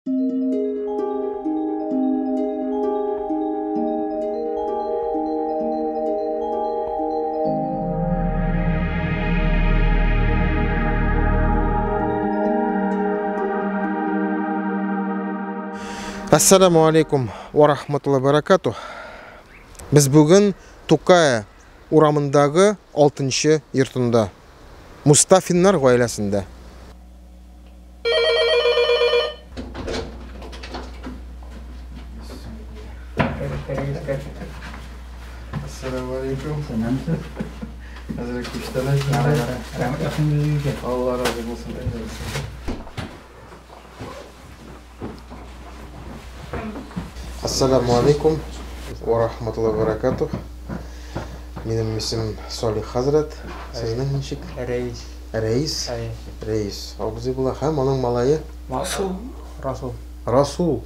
Ассаламу алейкум ва рахматуллахи баракатух. Без бүген Тукая урамындагы 6 йортында Мустафиннар гаиләсендә. Ассаламу алейкум. Хәзрәт күчтәнәч. Алла разый булсын. Ассаламу алейкум ва рахматуллахи ва баракатух. Минем исем Салих хәзрәт. Сезнең ничек? Рәис. Рәис. Рәис. Абзый була һәм аның малае Расул. Расул. Расул.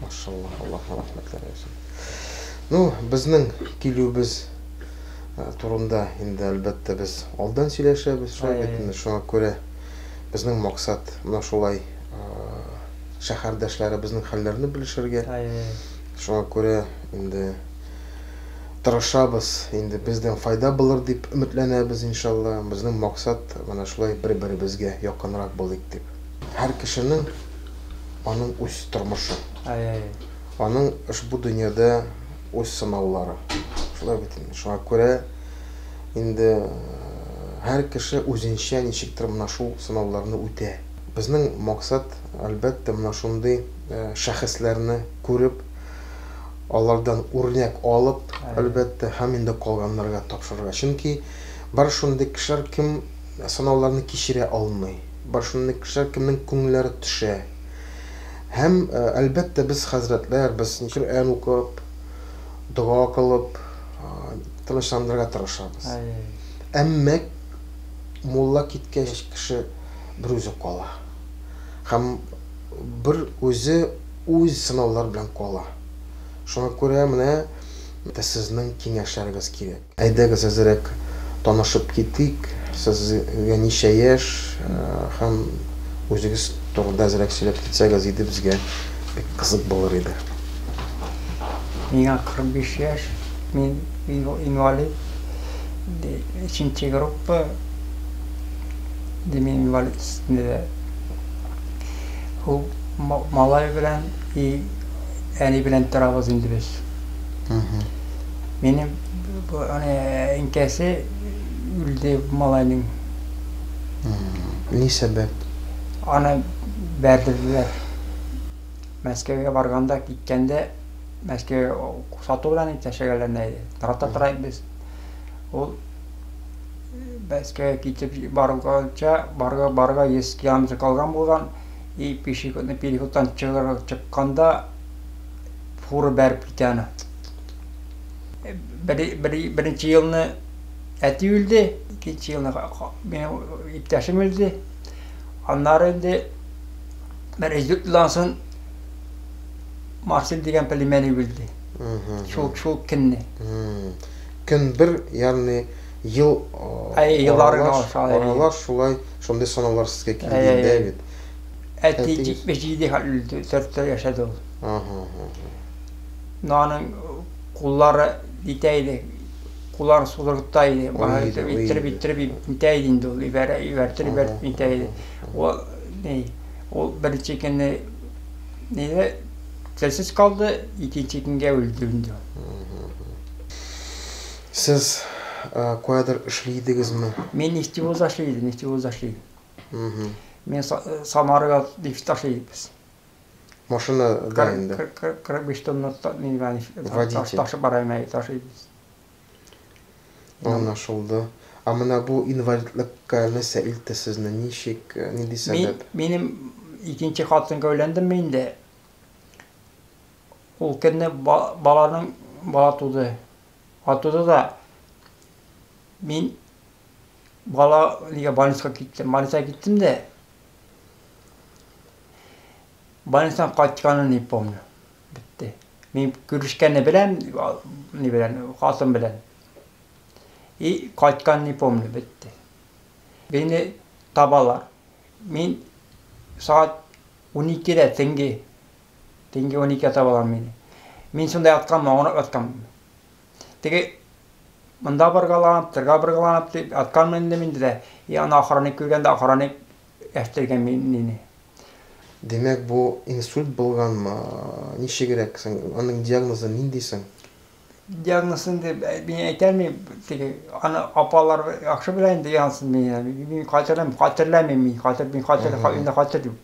Машаллах, Аллаһ рәхмәтләр яусын. Ну, безнең килүебез турында инде әлбәттә без алдан сөйләшәбез, шулай бит инде, шуңа күрә безнең максат менә шулай шәһәрдәшләребезнең хәлләрен белешергә. Шуңа күрә инде тырышабыз, инде бездән файда булыр дип өметләнәбез, иншалла. Безнең максат менә шулай бер-беребезгә якынрак булыйк дип. Һәр кешенең аның үз тормышы. Аның ошбу дөньяда үз сынаулары. Шулай бит инде. Шуңа күрә инде һәр кеше үзенчә ничектер менә шул сынауларны үтә. Безнең максат, әлбәттә, менә шундый шәхесләрне күреп, алардан үрнәк алып, әлбәттә, һәм инде калганнарга тапшырырга. Чөнки бар шундый кешеләр, кем сынауларны кичерә алмый. Бар шундый кешеләр, кемнең күңелләре төшә. Һәм, әлбәттә, без хәзрәтләр, без Коръән укып, дога кылып, тынычландырырга тырышабыз. Әмма мулла киткәч, кеше бер үзе кала. Һәм бер үзе үз сынаулар белән кала. Шуңа күрә менә сезнең киңәшләрегез кирәк. Әйдәгез әзрәк танышып китик. Сезгә ничә яшь һәм үзегез турында әзрәк сөйләп китсәгез иде, безгә бик кызык булыр иде. Миңа 45 яшь, мин инвалид, 3 группа, мин инвалид өстендә. Ул малай белән и әни белән торабыз инде без. Минем әнкәсе үлде малайның. Ни сәбәп? Аны бәрдерделәр. Мәскәүгә барганда, киткәндә, Мәскәүгә сату белән шөгыльләнә иде. Тарата тора без. Ул Мәскәүгә китеп барганча, барга 100 километр калган булган. И пешеходный переходтан чыкканда фура бәреп китә аны. Беренче елны әти үлде, икенче елны минем иптәшем үлде. Аннары инде бер 54 елдан соң Марсель дигән племянник үлде. Шул көнне. Көн бер, ягъни ел аралаш шулай, шундый санаулар сезгә килде инде бит. Әти 77 хәл үлде, 4 яшәде ул. Но аның куллары итә иде, куллары судыргытта иде, иттереп итә иде инде ул, ибәртеп итә иде. Ул ни, ул беренче көнне нидә телсез калды, икенче көнгә үлде инде. Сез каядыр эшли идегезме? Мин нефтевозда эшли идем, нефтевозда эшли идем. Мин Самарага нефть ташый идек. Машина да инде. 45 тонна ташып бара ташый. Аңлашылды. А менә бу инвалидлыкка нәрсә илтте сезне? Ничек, нинди сәбәп? Минем икенче хатынга өйләндем мин инде. Ул көнне баланың бала туды. Туды да мин бала нигә больницага киттем. Больницага киттем дә больницадан кайтканын не помню. Бетте. Мин күрешкәнне беләм, ни белән, хатын белән. И кайтканын не помню, бетте. Мине табалар. Мин сәгать 12-дә төнге. Төнге 12-гә табалар мине. Мин шунда ятканмын, аунап ятканмын. Теге монда боргаланып, тырга боргаланып дип ятканмын инде мин дә. И аны охранник күргән дә, охранник яшьтергән мине. Димәк, бу инсульт булганмы? Ничегрәк соң? Аның диагнозы нинди соң? Диагнозын дип мин әйтә алмыйм. Теге аны апалар яхшы белә инде янсын мин. Мин хәтерләмим, хәтерләмим мин. Хәтер, мин хәтер, инде хәтер юк.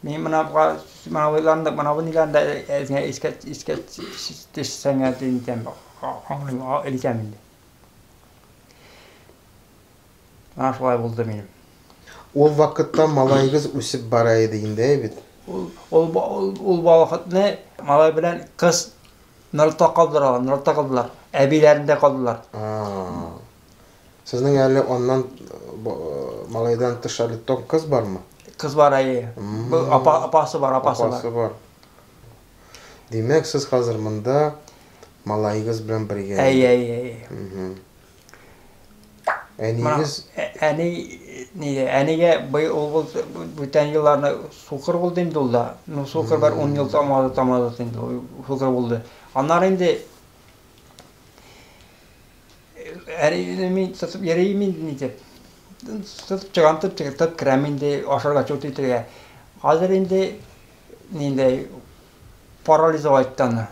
Мин менә менә уйландым, менә бу ниләрне дә әзгә искә искә төшсәң әйтәм, аңлыйм, әйтәм инде. Менә шулай булды минем. Ул вакытта малаегыз үсеп бара иде инде, әй бит? Ул ул ул вакытны малай белән кыз Нырта калдылар, Нырта калдылар. Әбиләрендә калдылар. Сезнең әле аннан малайдан тыш әле ток кыз бармы? Кыз бар, әйе. Апа, апасы бар, апасы бар. Апасы бар. Димәк, сез хәзер монда малаегыз белән бергә. Әйе, әйе, әйе. Әниегез? Әни, нигә, әнигә бый ул булды, бүтән елларны сукыр булды инде ул да. Ну, сукыр бер 10 ел тамады, тамады инде ул, сукыр булды. Аннары инде әнине мин тотып йөрим инде нитеп. Тотып чыгам, тотып чыгып, тотып керәм инде ашарга чут итергә. Хәзер инде ниндәй парализовать итте аны.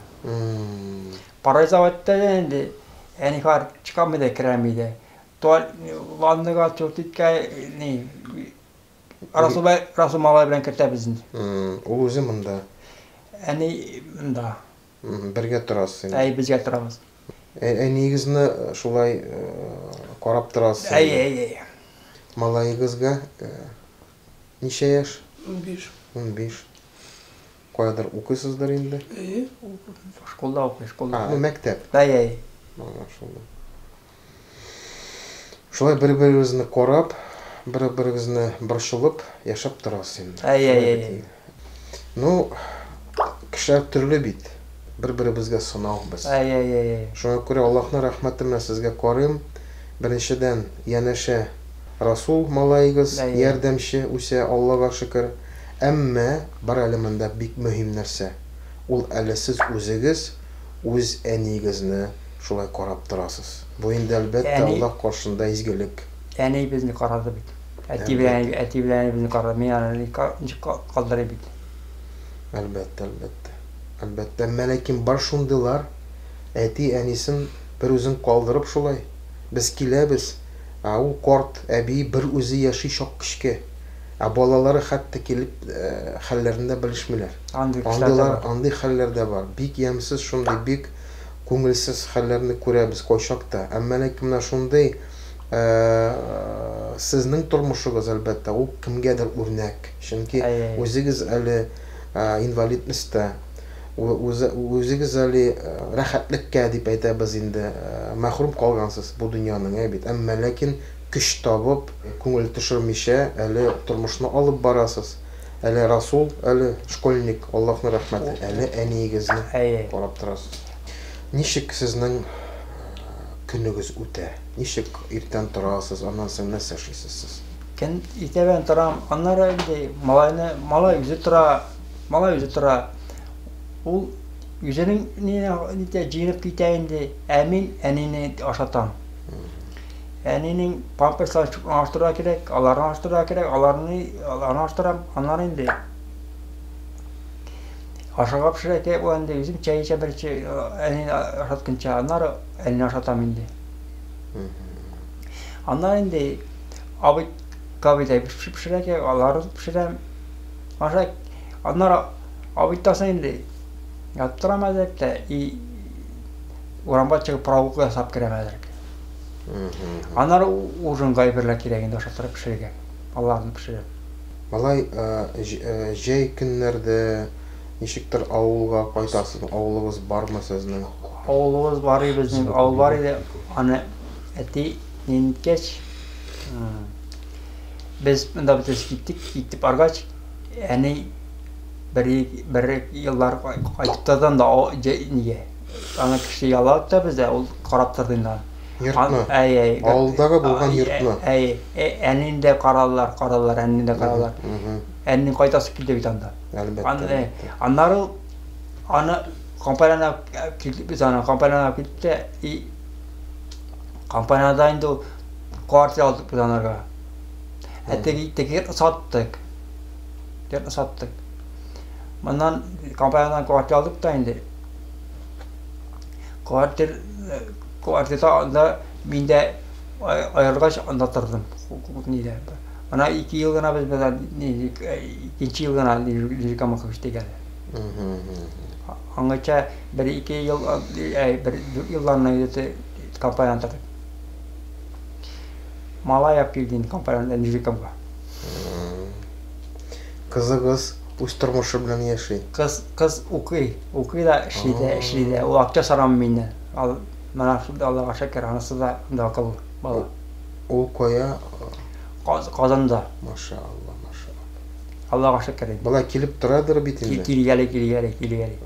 Парализовать итте дә инде әни хәзер чыгамый да керәми дә. Ваннага чут иткә ни Расул Расул малай белән кертәбез инде. Ул үзе монда. Әни монда. Бергә торасыз инде. Әй, безгә торабыз. Әниегезне шулай карап торасыз. Әй, әй, әй. Малаегызга ничә яшь? 15. 15. Каядыр укыйсыздыр инде? Әйе. Школда укый, школда. Ну, мәктәп. Әй, әй. Шулай. Шулай бер-берегезне карап, бер-берегезне борчылып яшәп торасыз инде. Әй, әй, әй. Ну, кешеләр төрле бит. Бер-беребезгә сынау без. Әй, әй, әй. Шуңа күрә Аллаһның рәхмәте белән сезгә карыйм. Беренчедән, янәшә Расул малаегыз, ярдәмче үсә, Аллага шөкер. Әмма бар әле монда бик мөһим нәрсә. Ул әле сез үзегез үз әниегезне шулай карап торасыз. Бу инде, әлбәттә, Аллаһ каршында изгелек. Әни безне карады бит. Әти белән әти белән әни безне карады. Мин аны ничек калдырыйм бит. Әлбәттә, әлбәттә. Әлбәттә. Әмма ләкин бар шундыйлар, әти-әнисен бер үзен калдырып шулай. Без киләбез, ә ул карт әби бер үзе яши чак көчкә. Ә балалары хәтта килеп хәлләрен дә белешмиләр. Андый кешеләр дә бар. Андый хәлләр дә бар. Бик ямьсез шундый, бик күңелсез хәлләрне күрәбез кайчакта. Әмма ләкин менә шундый сезнең тормышыгыз, әлбәттә, ул кемгәдер үрнәк. Чөнки үзегез әле инвалидностьта, үзегез әле рәхәтлеккә дип әйтәбез инде, мәхрүм калгансыз бу дөньяның, әй бит. Әмма ләкин көч табып, күңел төшермичә әле тормышны алып барасыз. Әле Расул, әле школьник, Аллаһның рәхмәте, әле әниегезне карап торасыз. Ничек сезнең көнегез үтә? Ничек иртән торасыз, аннан соң нәрсә эшлисез сез? Көн иртә белән торам, аннары инде малайны, малай үзе тора, малай үзе тора. Ул үзенең нитә җыенып китә инде, ә мин әнине ашатам. Әнинең памперсларын алыштырырга кирәк, аларны алыштырырга кирәк, аларны аларны алыштырам, аннары инде ашарга пешерә кирәк була инде, үзем чәй эчәм беренче, әнине ашатканча, аннары әнине ашатам инде. Аннары инде абый кабидай пешерә кирәк, аларны пешерәм. Аша, аннары абыйдан соң инде ятып торам әзрәк тә, и урамга чыгып прогулка ясап керәм әзрәк. Аннары ужинга әйберләр кирәк инде ашатырып пешерергә. Аларны пешерәм. Малай, җәй көннәрдә ничектер авылга кайтасыз, авылыгыз бармы сезнең? Авылыбыз бар иде безнең, авыл бар иде. Аны әти ниткәч, без монда бөтенесе киттек, китеп баргач, әни бер бер еллар кайтып торды анда нигә. Аны кеше яллады да бездә, ул карап торды инде аны. Йортны. Әй, әй. Авылдагы булган йортны. Әй, әнине дә карадылар, карадылар, әнине дә карадылар. Әнинең кайтасы килде бит анда. Әлбәттә. Аннары аны компанияна килдек без аны, компанияна килдек тә, и компанияда инде ул квартира алдык без анарга. Ә теге теге йортны саттык. Йортны саттык. Моннан компаниядан квартира алдык та инде. Квартир квартирда анда мин дә аерылгач анда тордым. Нидә. Менә 2 ел гына без белән икенче ел гына Лирикама күчтек әле. Аңача бер ике ел, бер дүрт елларны где-то компанияда тордык. Малай алып килде инде компаниядан Нижникамга. Кызыгыз үз тормышы белән яши. Кыз, кыз укый, укый да, эшли дә, эшли дә. Ул акча сорамый миннән. Ал, менә шул Аллага шөкер, анысы да инде акыллы бала. Ул кая? Казанда. Машалла, машалла. Аллага шөкер инде. Болай килеп торадыр бит инде. Килгәли, килгәли, килгәли.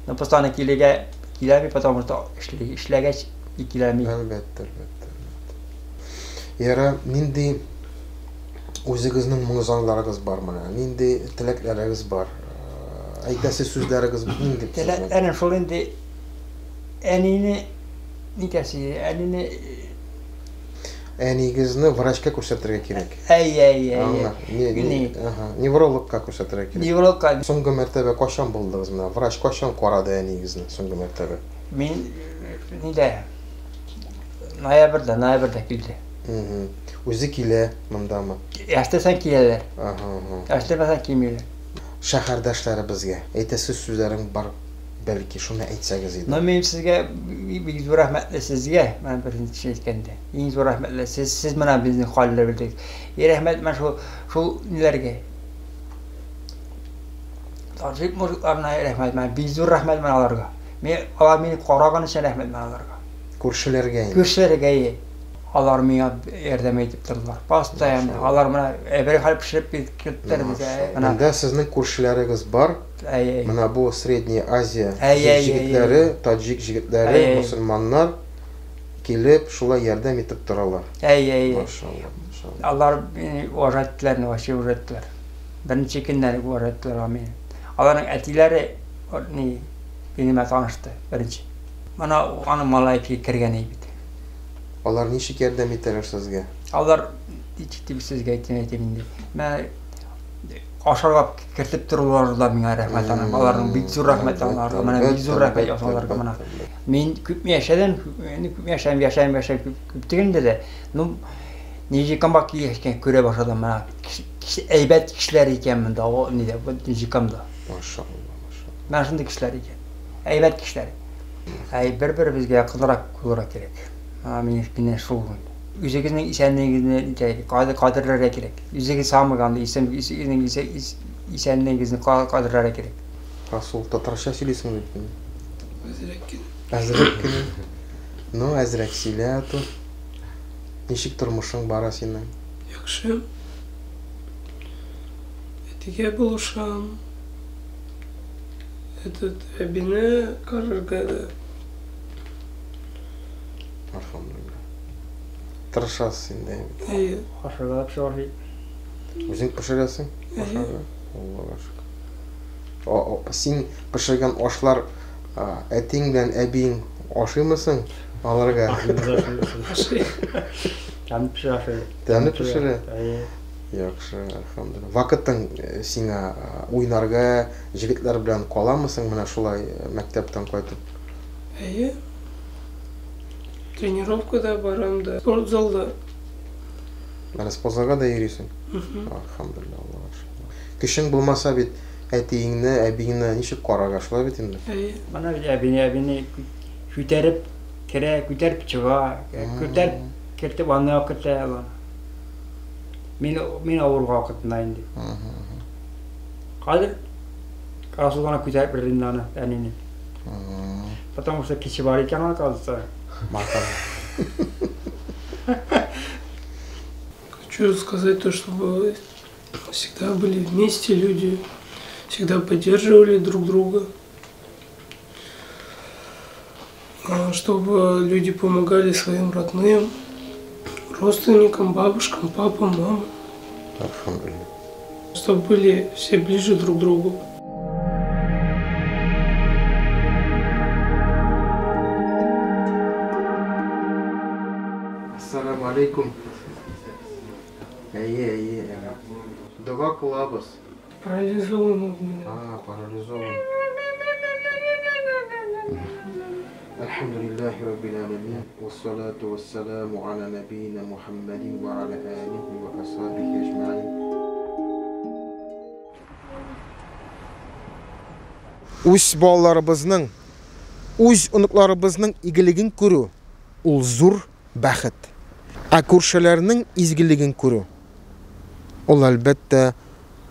Ну, просто аны килергә киләми, потому что эшли, эшләгәч киләми. Әлбәттә, әлбәттә, әлбәттә. Яра, нинди үзегезнең моң-зарларыгыз бар менә? Нинди теләкләрегез бар? Әйтәсе сүзләрегез нинди? Теләкләрем шул инде әнине нитәсе, әнине Әниегезне врачка күрсәтергә кирәк. Әй, әй, әй. Ни, ага, неврологка күрсәтергә кирәк. Неврологка. Соңгы мәртәбә кайчан булдыгыз менә? Врач кайчан карады әниегезне соңгы мәртәбә? Мин нидә? Ноябрьдә, ноябрьдә килде. Үзе килә мондамы? Яшьтәсәң киләләр. Ага, ага. Яшьтәмәсәң килмиләр. Шәһәрдәшләребезгә әйтәсе сүзләрең бар, бәлки, шуны әйтсәгез иде. Ну, мин сезгә бик зур рәхмәтле сезгә, менә беренче әйткәндә. Иң зур рәхмәтле сез, сез менә безнең хәлне белдегез. И рәхмәт менә шул, шул ниләргә. Таҗик мужикларына рәхмәт, менә бик зур рәхмәт менә аларга. Мин алар мине караган өчен рәхмәт менә аларга. Күршеләргә инде. Күршеләргә, әйе. Алар миңа ярдәм итеп тордылар. Постоянно. Алар менә әйбер хәл пешереп китерделәр безгә. Менә. Монда сезнең күршеләрегез бар. Әйе. Менә бу Средняя Азия җегетләре, таҗик җегетләре, мөселманнар килеп, шулай ярдәм итеп торалар. Әйе, әйе. Машалла, машалла. Алар мине уважать иттеләр, вообще уважать иттеләр. Беренче көннән үк уважать иттеләр алар мине. Аларның әтиләре ни минем белән танышты беренче. Менә аның малае кергән бит. Алар ничек ярдәм итәләр сезгә? Алар ничек дип сезгә әйтим, әйтим инде. Менә ашарга кертеп торулары да миңа рәхмәт аның. Аларның бик зур рәхмәт аларга. Менә бик зур рәхмәт аларга менә. Мин күпме яшәдем, күпме яшәдем, яшәдем, яшәдем, күп түгел дә. Ну, Нижикамга килгәч күрә башладым менә. Әйбәт кешеләр икән монда, о, нидә, бу Нижикамда. Машалла, машалла. Менә шундый кешеләр икән. Әйбәт кешеләр. Әй, бер-беребезгә якынрак булырга кирәк. Менә минем мине шул. Үзегезнең исәнлегегезне нитәргә, кадерләргә кирәк. Үзегез самый главный, исән, үзегезнең исәнлегегезне кадерләргә кирәк. Расул, татарча сөйлисең бит инде. Әзрәк кенә. Әзрәк кенә. Ну, әзрәк сөйлә, а то. Ничек тормышың бара синең? Яхшы. Әтигә булышам. Этот әбине карарга да. Әлхәмдүлилләһ. Тырышасыз инде. Әйе. Ашарга да пешерә. Үзең пешерәсең? Ашарга? Аллага шөкер. Син пешергән ашлар әтиң белән әбиең ашыймы соң аларга? Ашый. Тәмле пешерә ашый. Тәмле пешерә? Әйе. Яхшы, әлхәмдүлилләһ. Вакытың сиңа уйнарга, җегетләр белән каламы соң менә шулай мәктәптән кайтып? Әйе. Тренировкада барам да, спортзалда. Менә спортзалга да йөрисең? Әлхәмдүлилләһ, Аллага шөкер. Көчең булмаса бит әтиеңне, әбиеңне ничек карарга, шулай бит инде? Әйе. Менә бит әбине, әбине күтәреп керә, күтәреп чыга, күтәреп кертеп ваннага кертә алар. Мин, мин авырга вакытында инде. Хәзер Расул гына күтәреп бирде инде аны, әнине. Потому что кече бар икән, оказывается. Хочу сказать то, чтобы всегда были вместе люди, всегда поддерживали друг друга. Чтобы люди помогали своим родным, родственникам, бабушкам, папам, мамам. Чтобы были все ближе друг к другу. Ассаламу алейкум. Әйе, әйе, әйе. Дога кылабыз. Парализован у меня. А, парализован. Әлхәмдүлилләһи раббил аләмин, вассалату вассаламу аля нәбиина Мухаммадин ва аля алихи ва асхабихи әҗмәгыйн. Үз балаларыбызның, үз оныкларыбызның игелеген күрү ул зур бәхет. Ә күршеләрнең изгелеген күрү ул, әлбәттә,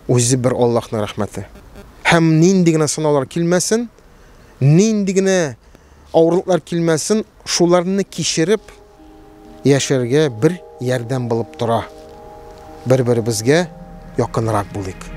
үзе бер Аллаһның рәхмәте. Һәм нинди генә сынаулар килмәсен, нинди генә авырлыклар килмәсен, шуларны кичереп яшәргә бер ярдәм булып тора. Бер-беребезгә якынрак булыйк.